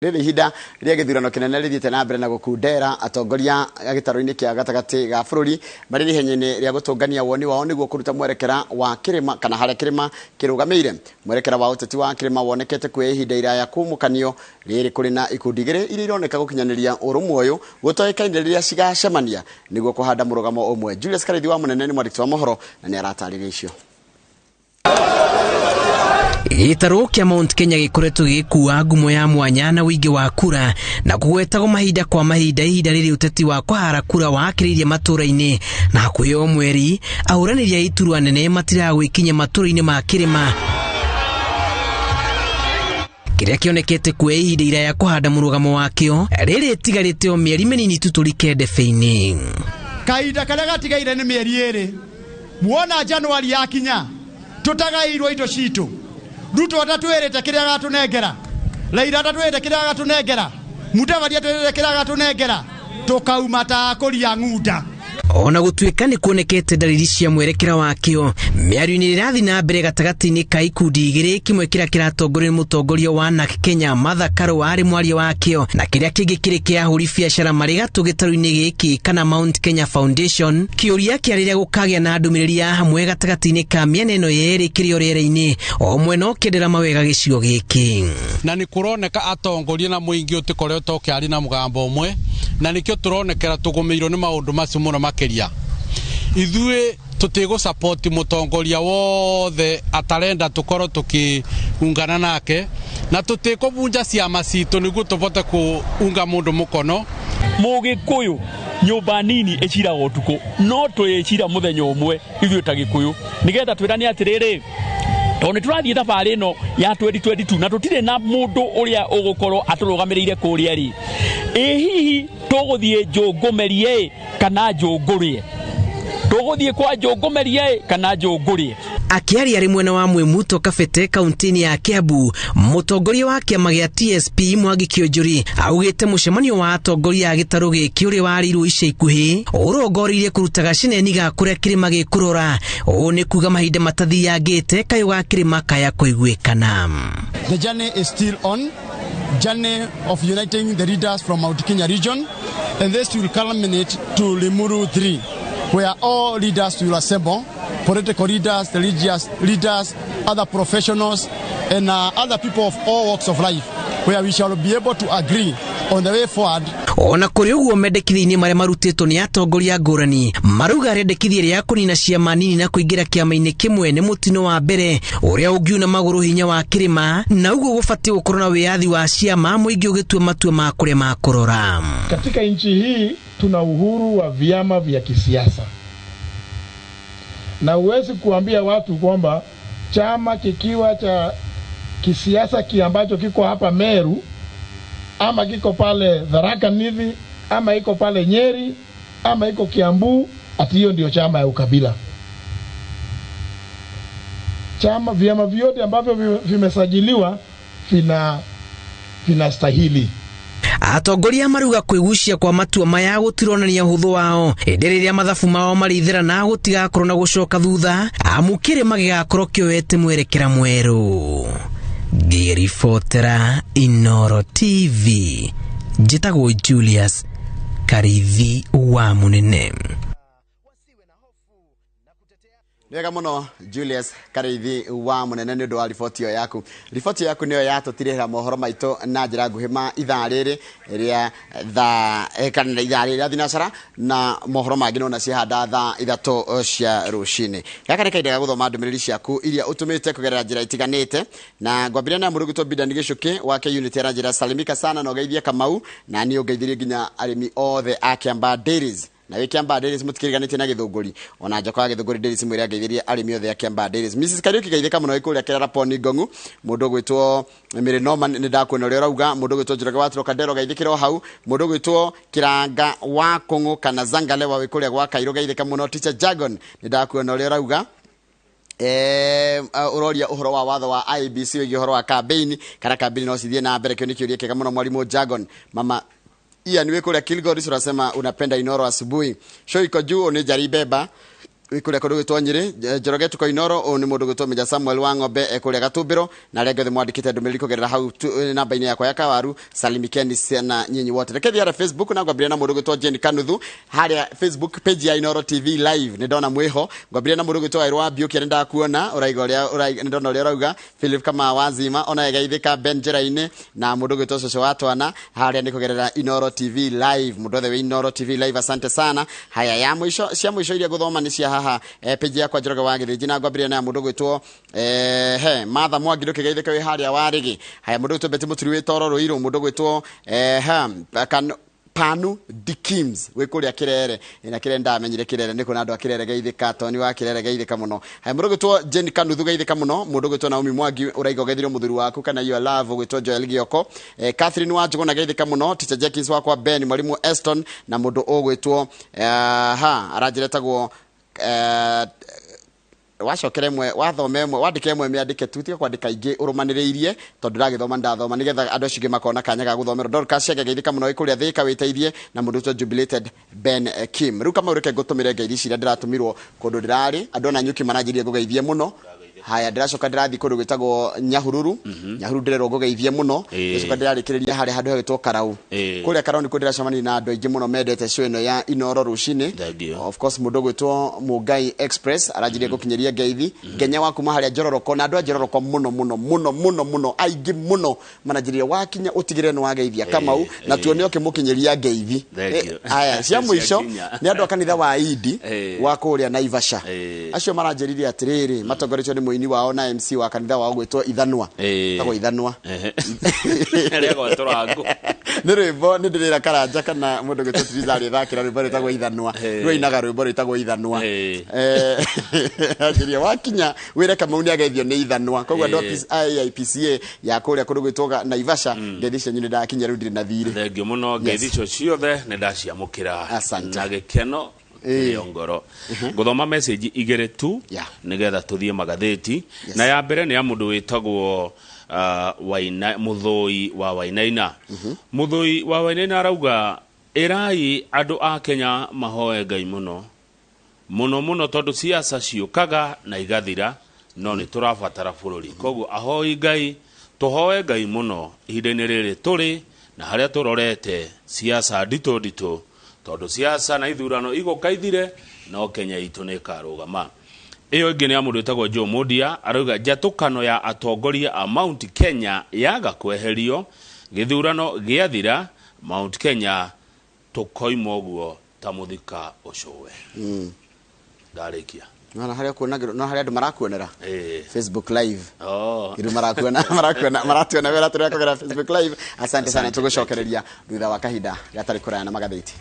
Rĩrĩ ihinda rĩa gĩthurano kĩnene rĩthiĩte na mbere na gũkundera, atongoria a gĩtarũ-inĩ kĩa gatagatĩ ga bũrũri marĩ ihenya-inĩ rĩa gũtũngania woni wao nĩguo kũruta mwerekera wa kĩrĩma kana harĩa kĩrĩma kĩrũgamĩire. Mwerekera wa ũteti wa kĩrĩma wonekete kuoya ihinda iraya kumũkanio rĩrĩ kũrĩ na ikundi igĩrĩ iria ironeka gũkinyanĩria ũrũmwe ũyũ gũtoĩkaine rĩrĩa cigacemania nĩguo kũhanda mũrũgamo ũmwe. Julius Karĩithi wa Mũnene nĩ mwandĩki wa mohoro na nĩ aratarĩria icio. Gĩtarũ kĩa Mount Kenya gĩkoretwo gĩgĩkua ngumo ya mwanya na ũingĩ wa kura na kũgwetagwo mahinda kwa mahinda ihinda rĩrĩ ũteti wa kũhara kura wakĩrĩirie matũra-inĩ, na hakuhĩ o mweri ahũranĩri a iturwa nene matiraga gwĩkinyia matũra-inĩ ma kĩrĩma kĩrĩa kĩonekete kuoya ihinda iraya kũhanda mũrũgamo wakĩo rĩrĩ ĩtigarĩte o mĩeri mĩnini tu tũrike ndebe-inĩ. Kahinda karĩa gatigaire nĩ mĩeri 2, muona Januari yakinya tũtagairwo indo citũ. Ruto atatwĩrĩte kĩrĩa agatũnengera, Raila atatwĩrĩte kĩrĩa agatũnengera, Mudavadi atwĩrĩte kĩrĩa agatũnengera, tũkauma ta akũria ng'unda. Ona gũtuĩka nĩ kuonekete ndariri cia mwerekera wakĩo, mĩario-inĩ ĩrathiĩ na mbere gatagatĩ-inĩ ka ikundi igĩrĩ, kĩmwe kĩrĩa kĩratongorio nĩ mũtongoria wa NARC Kenya Martha Karua arĩ mwaria wakĩo, na kĩrĩa kĩngĩ kĩrĩ kĩa ahũri biacara marĩ gatũ gĩtarũ-inĩ gĩkĩ kana Mount Kenya Foundation. Kĩũria kĩa rĩrĩa gũkagĩa na ndũmĩrĩri ya hamwe gatagatĩ-inĩ ka mĩena ĩno yerĩ kĩrĩ o rĩera-inĩ, o mwena ũkĩendera mawega gĩcigo gĩkĩ. Na nĩ kũroneka atongoria na mũingĩ ũtĩkoretwo ũkĩaria na mũgambo ũmwe, na nĩkĩo tũronekera tũgũmĩirwo nĩ maũndũ macio mũno makĩria. Ithuĩ tũtigũ support mũtongoria wothe atarenda tũkorwo tũkĩungana nake, na tũtikũbunja ciama citũ nĩguo tũbote kũunga mũndũ mũkono. Mũgĩkũyũ nyũmba nini ĩciraga ũtukũ, no twĩcira mũthenya ũmwe ithuĩ ta Gĩkũyũ, nĩgetha twĩrane atĩrĩrĩ, tondũ nĩ tũrathiĩ thabarĩ ĩno ya 2022 na tũtirĩ na mũndũ ũrĩa ũgũkorwo atũrũgamĩrĩire kũrĩa rĩ, ĩ hihi tũgũthiĩ njũngũmerie kana njũngũrĩe? Tũgũthiĩ kwa njũngũmerie kana njũngũrĩe? Akĩaria arĩ mwena wa Mwimuto Kabete kaunti-inĩ ya Kiambu, mũtongoria wa kĩama gĩa TSP Mwangi Kĩonjũri augĩte mũcemanio wa atongoria a gĩtarũ gĩkĩ ũrĩa warĩirwo ica ikuhĩ ũrongoreirie kũruta gacineni ga kũrĩa kĩrĩma gĩkũrora. Ũũ nĩ kuga mahinda matathiangĩte kayũ ga kĩrĩma kaya kũiguĩkana. The journey is still on, journey of uniting the leaders from Mount Kenya region, and this will culminate to Limuru 3, where all leaders will assemble, political leaders, religious leaders, other professionals, and other people of all walks of life, where we shall be able to agree on the way forward. Ona kũrĩ ũguo mendekithia-inĩ marĩa marutĩtwo nĩ atongoria ngũrani marauga rĩendekithia rĩa kũnina ciama nini na kũingĩra kĩama-inĩ kĩmwe nĩ mũtino wa mbere ũrĩa ũngiuna magũrũ hinya wa kĩrĩma, na ũguo gũbatiĩ gũkorwo na wĩyathi wa ciama mũingĩ ũgĩtua matua ma kũrĩa makũrora. Katika nchi hii tuna uhuru wa vyama vya kisiasa, na huwezi kuambia watu kwamba chama kikiwa cha kisiasa ambacho kiko hapa Meru ama kiko pale Tharaka Nithi ama iko pale Nyeri ama iko Kiambu ati hiyo ndio chama ya ukabila. Chama, vyama vyote ambavyo vimesajiliwa vinastahili. Atongoria maruga kwĩgucia kwa matua maya gũtironania ũhũthũ wao hĩndĩ rĩrĩa mathabu mao marĩithĩra na gũtigakorwo na gũcoka thutha, amu kĩrĩma gĩgakorwo kĩoete mwerekera mwerũ. Ngĩribotera Inooro TV, njĩtagwo Julius Karithi wa Mũnene. Wega mũno Julius Karithi wa Mũnene nĩ ũndũ wa riboti ĩyo yaku. Riboti yaku nĩyo yatũtirĩra mohoro maitũ na njĩra nguhĩ ma ithaa rĩrĩ rĩa thaa kana ithaa rĩrĩ rĩa thinacara, na mohoro mangĩ nona ciahanda thaa 3 cia rũcinĩ. Gaka nĩ kahinda ga gũthoma ndũmĩrĩri ciaku iria ũtũmĩte kũgerera njĩra itiganĩte, na ngwambĩrĩria na mũrugĩtwo Bidani Gĩcũkĩ wa K Unit aranjĩra salimika sana na ũgeithie Kamau, na niĩ ũngeithirie nginya arĩmi othe a Kiambaa Dairies. Na wĩ Kiambaa Dairies mũtikĩriganĩtie na Gĩthũngũri, ona njoka wa Gĩthũngũri Dairies mwĩre angeithirie arĩmi othe a Kiambaa Dairies. Mrs Kariuki geithĩka mũno wĩ kũrĩa Kĩrara Poni Ngong'u, mũndũ ũgwĩtwo Mary Norman nĩ ndakuona ũrĩa ũrauga, mũndũ ũgwĩtwo Njoroge wa Trocadero geithĩkĩra o hau, mũndũ ũgwĩtwo Kĩranga wa Kũng'ũ kana Zangalewa wĩ kũrĩa gwa Kairũ geithĩka mũno. Teacher Jargon nĩ ndakuona ũrĩa ũrauga. Ũroria ũhoro wa watho wa IEBC wĩgiĩ ũhoro wa campaign, kana campaign no cithiĩ na mbere. Kĩo nĩ kĩũria kĩega mũno mwarimũ Jargon. Mama Ian wĩ kũrĩa Kilgoris unasema unapenda Inooro asubuhi. Show iko juu ni Jari Beba. Wikuria kundu gwitwo Nyeri, Njoroge Tukoinoro, uyu ni mundu gwitwo Meja Samuel wa Ng'ombe ekuria Gatumbiro, na aria angĩ othe mwandikite ndũmĩrĩri kũgerera hau namba-inĩ yakwa ya kawaru. Salimikeni sana nyinyi wote. Reke thiĩ harĩa Facebook na ngwambĩrĩria na mũndũ gwitwo Jane Kanuthu harĩa Facebook page ya Inooro TV live. Nĩ ndona mwĩho. Ngwambĩrĩria na mũndũ gwitwo Wairũ wa Mbiũkia, nĩ ndakuona ũraiga ũrĩa nĩ ndona ũrĩa ũrauga. Philip Kama Wazima ona geithĩka Ben njĩra-inĩ, na mũndũ gwitwo Cũcũ wa Twana harĩa nĩ kũgerera Inooro TV live. Mũndũ othe wĩ Inooro TV live, asante sana. Haya, ya mũico, cia mũico iria ngũthoma nĩ cia haha page yakwa Njoroge wa Gĩthĩnji, na ngwambĩrĩria na mũndũ gwĩtwo he Martha Mwangi, ndũkĩgeithĩke wĩ harĩa Warĩgĩ. Haya, mũndũ gwĩtwo Betty Mũturi wĩ Toro Rũirũ, mũndũ gwĩtwo ha Panu Dikims wĩ kũrĩa Kĩrere, na Kĩrere ndamenyire Kĩrere nĩ kuna andũ a Kĩrere, geithĩka. Toni wa Kĩrere, geithĩka mũno. Haya, mũndũ gwĩtwo Jane Kanuthu, geithĩka mũno. Mũndũ gwĩtwo Naomi Mwangi, ũraiga ũgeithirio mũthuri waku kana your love gwĩtwo Joel Gioko. Catherine wa Njũgũna, geithĩka mũno. Teacher Jenkins wakwa Ben, mwalimu Eston, na mũndũ ũgwĩtwo ha aranjĩra etagwo wacokere mwe wathome mwe wandike mwe miandike tu, tiga kwandika ingĩ ũrũmanĩrĩirie tondũ ndĩragĩthoma ndathoma nĩgetha andũ acio angĩ makona kanya ga gũthomerwo. Dorcas Chege, geithĩka mũno wĩ kũrĩa Thĩka, wĩteithie, na mũndũ ũcio Jubilated Ben Kim. Rĩu Kamau, reke ngũtũmĩre ngeithi ici iria ndĩratũmirwo kũndũ ndĩrarĩ. Andũ ona nyuki maranjĩrire ngũgeithie mũno. Haya, ndĩracoka ndĩrathiĩ kũndũ gwĩtagwo Nyahururu. Nyahururu ndĩrerwo ngũgeithie mũno. Ndĩracoka ndĩrarĩkĩrĩria harĩa handũ hegwĩtwo Karau. Kũrĩa Karau nĩkuo ndĩracemania na andũ aingĩ mũno mendete show ĩno ya Inooro rũcinĩ. Thank you. Of course, mũndũ ũgwĩtwo Mũngai Express aranjirie gũkinyĩria ngeithi Ngenya wa kuma harĩa Njororoko, na andũ a Njororoko mũno mũno mũno mũno mũno aingĩ mũno mananjĩrire wakinya ũtigĩrĩre nĩ wageithia Kamau, na tuone ũkĩmũkinyĩria ngeithi. Thank you. Haya, cia mũico Ciakinya. nĩ andũ a kanitha wa Idi wa kũrĩa Naivasha. Acio maranjĩrire atĩrĩrĩ, matongoretio nĩ mũini wao na MC wa kanitha wao gwĩtwo Ithanwa. Tagwo Ithanwa. Rĩagwatũra ngũ. Nĩ rwĩmbo nĩ ndĩrĩra Karanja kana mũndũ gwĩtwo Tiriza arĩthakĩra rwĩmbo rwĩtagwo Ithanwa. Rwainaga rwĩmbo rwĩtagwo Ithanwa. Anjĩria wakinya wĩre Kamau nĩ ageithio nĩ Ithanwa. Koguo andũ a AIPCA ya kũrĩa kũndũ gwĩtwo Naivasha, ngeithi cianyu nĩ ndakinya rĩu, ndirĩ na thirĩ. Thengio mũno. Ngeithi icio ciothe nĩ ndaciamũkĩra Asante. na gĩkeno ĩyo ngoro. Ngũthoma message igĩrĩ tu nĩgetha tũthiĩ magathĩti. Na ya mbere nĩ ya mũndũ wĩtagwo Waina, Mũthũi wa Wainaina. Mũthũi wa Wainaina arauga, ĩrai andũ a Kenya mahoe Ngai mũno mũno mũno, tondũ siasa ciũkaga na igathira, no nĩ tũrabatara bũrũri. Koguo ahoi Ngai, tũhoe Ngai mũno ihinda-inĩ rĩrĩ tũrĩ na harĩa tũrorete siasa nditũ nditũ, tondũ siasa na ithurano igũka ithire, no Kenya itũ nĩ ĩkarũgama. Ĩyo ĩngĩ nĩ ya mũndũ wĩtagwo Joe Mudia, arauga njatũkano ya atongoria a Mount Kenya yaga kweherio, gĩthurano gĩathira Mount Kenya tũkoima ũguo ta mũthika ũcũwe. Ndarĩkia. Nona harĩa kuonagĩrwo no harĩa andũ marakuonera Facebook live. Oh. Rĩu marakuona, marakuona, maratuona wĩra tũrĩa kũgerera Facebook live. Asante sana. Tũgũcokereria thutha wa kahinda gatarĩ kũraya na magathĩti.